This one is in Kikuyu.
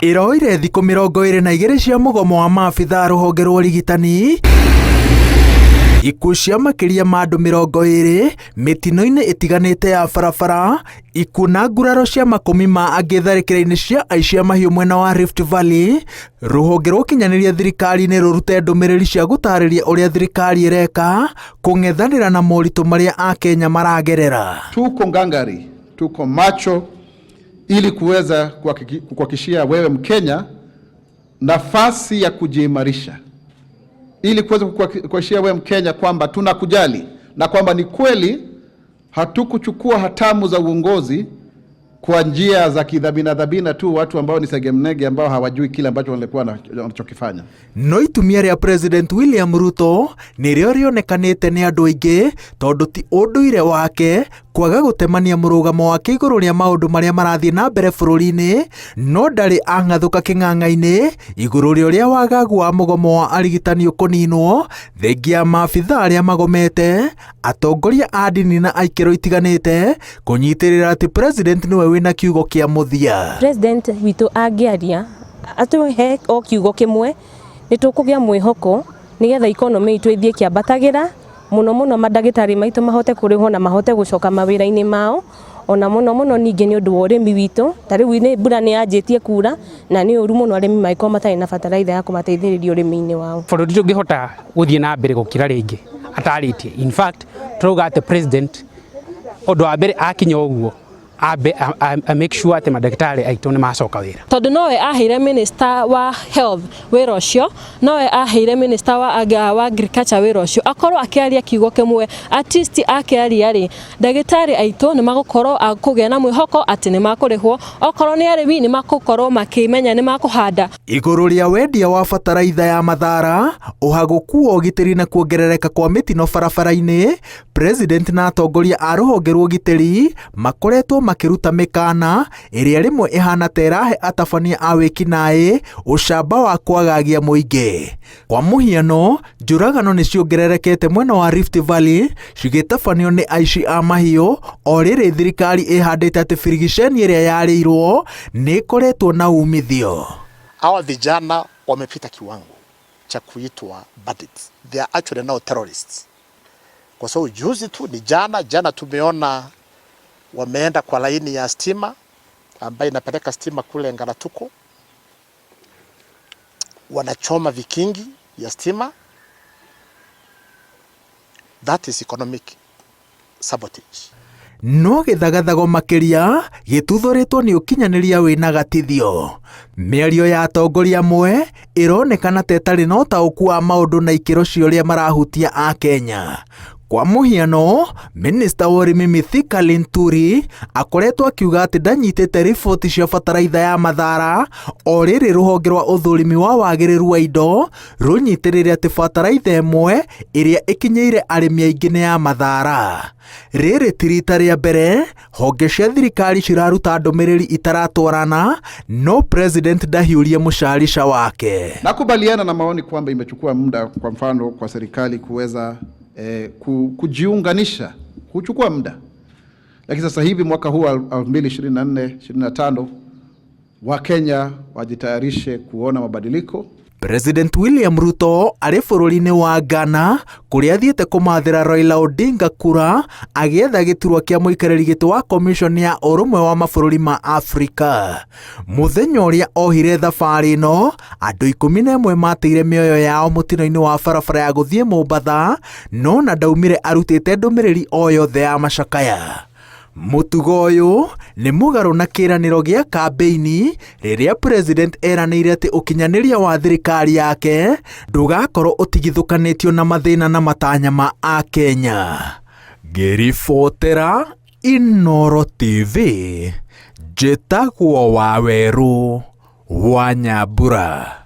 Ĩroire thikũ 22 cia mũgomo wa maabithaa rũhonge rwa ũrigitani, ikuũ cia makĩria ma andũ 20 mĩtino-inĩ ĩtiganĩte ya barabara, ikuũ na nguraro cia makũmi ma angĩ tharĩkĩra-inĩ cia aici a mahiũ mwena wa Rift Valley, rũhonge rwa ũkinyanĩria thirikari-inĩ rũrute ndũmĩrĩri cia gũtarĩria ũrĩa thirikari ĩreka kũng'ethanĩra na moritũ marĩa Akenya maragerera. Tuko ngangari, tuko macho ili kuweza kuhakikishia wewe Mkenya nafasi ya kujiimarisha, ili kuweza kuhakikishia wewe Mkenya kwamba tunakujali na kwamba ni kweli hatukuchukua hatamu za uongozi kwa njia za kidhabina dhabina tu, watu ambao ni segemnege ambao hawajui kile ambacho walikuwa wanachokifanya. No itumia rĩa President William Ruto nĩrĩo rĩonekanĩte nĩ andũ aingĩ tondũ ti ũndũire wake kwaga gũtemania mũrũgamo wake igũrũ rĩa maũndũ marĩa marathiĩ na mbere bũrũri-inĩ, no ndarĩ ang'athũka kĩng'ang'a-inĩ igũrũ rĩa ũrĩa wagagu wa mũgomo wa arigitani ũkũninwo, thengia ya maabithaa arĩa magomete, atongoria a ndini na aikĩro itiganĩte kũnyitĩrĩra atĩ president nĩwe wĩna kiugo kĩa mũthia. President witũ angĩaria atũhe o kiugo kĩmwe, nĩ tũkũgĩa mwĩhoko nĩgetha economy itũ ĩthiĩ ĩkĩambatagĩra mũno mũno, mandagĩtarĩ maitũ mahote kũrĩhwo na mahote gũcoka mawĩra-inĩ mao, ona mũno mũno ningĩ nĩ ũndũ wa ũrĩmi witũ. Ta rĩu nĩ mbura nĩ yanjĩtie kura na nĩ ũru mũno arĩmi mangĩkorwo matarĩ na bataraitha ya kũmateithĩrĩria ũrĩmi-inĩ wao. Bũrũri ndũngĩhota gũthiĩ na mbere gũkĩra rĩngĩ atarĩtie. In fact, tũrauga atĩ president ũndũ wa mbere akinya ũguo ambe a make sure atĩ mandagĩtarĩ aitũ nĩ macoka wĩra. Tondũ nowe aheire minister wa health wĩra ũcio, nowe aheire minister wa agriculture wĩra ũcio, akorwo akĩaria kiugo kĩmwe, at least akĩaria rĩ, ndagĩtarĩ aitũ nĩ magũkorwo a kũgĩa na mwĩhoko atĩ nĩ makũrĩhwo, okorwo nĩ arĩmi nĩ makũkorwo makĩmenya nĩ makũhanda. Igũrũ rĩa wendia wa bataraitha ya Mathara, ũhagũku wa ũgitĩri na kuongerereka kwa mĩtino barabara-inĩ, President na atongoria a rũhonge rwa ũgitĩri makoretwo makĩruta mĩkana ĩrĩa rĩmwe ĩhana ta ĩrahe atabania a wĩkinaĩ ũcamba wa kwagagia mũingĩ. Kwa mũhiano, njũragano nĩ ciongererekete mwena wa Rift Valley cigĩtabanio nĩ aici a mahiũ o rĩrĩ thirikari ĩhandĩte atĩ birigiceni ĩrĩa yarĩirwo nĩ ĩkoretwo na umithio. Hawa vijana wamepita kiwango cha kuitwa bandits. They are actually now terrorists. Kwa sababu juzi tu ni jana jana tumeona wameenda kwa laini ya stima ambayo inapeleka stima kule Ngaratuko, wanachoma vikingi ya stima. That is economic sabotage. No gĩthagathago makĩria gĩtuthũrĩtwo nĩ ũkinyanĩria wĩna gatithio. Mĩario ya atongoria amwe ĩronekana ta ĩtarĩ na ũtaũku wa maũndũ na ikĩro cia ũrĩa marahutia Akenya. Kwa mũhiano, minista wa ũrĩmi Mithika Linturi akoretwo akiuga atĩ ndanyitĩte riboti cia bataraitha ya Mathara o rĩrĩ rũhonge rwa ũthũrimi wa wagĩrĩru wa indo rũnyitĩrĩire atĩ bataraitha ĩmwe ĩrĩa ĩkinyĩire arĩmi aingĩ nĩ ya Mathara. Rĩrĩ ti rita rĩa mbere honge cia thirikari ciraruta ndũmĩrĩri itaratwarana, no president ndahiũrie mũcarica wake. Nakubaliana na maoni kwamba imechukua muda, kwa mfano kwa serikali kuweza kujiunganisha, huchukua muda, lakini sasa hivi mwaka huu 2024 25 Wakenya wajitayarishe kuona mabadiliko. President William Ruto arĩ bũrũri-inĩ wa Ghana kũrĩa athiĩte kũmathĩra Raila Odinga kura agĩetha gĩturwa kĩa mũikarĩri gĩtĩ wa commission ya ũrũmwe wa mabũrũri ma Afrika. Mũthenya ũrĩa ohire thabarĩ ĩno, andũ 11 mateire mĩoyo yao mũtino-inĩ wa barabara ya gũthiĩ Mombatha, no na ndaumire arutĩte ndũmĩrĩri o yothe ya macakaya. Mũtugo ũyũ nĩ mũgarũ na kĩĩranĩro gĩa kambĩini rĩrĩa president eranĩire atĩ ũkinyanĩria wa thirikari yake ndũgakorwo ũtigithũkanĩtio na mathĩna na matanya ma Akenya. Ngĩribotera Inooro TV, njĩtagwo Wawerũ wa Nyambura.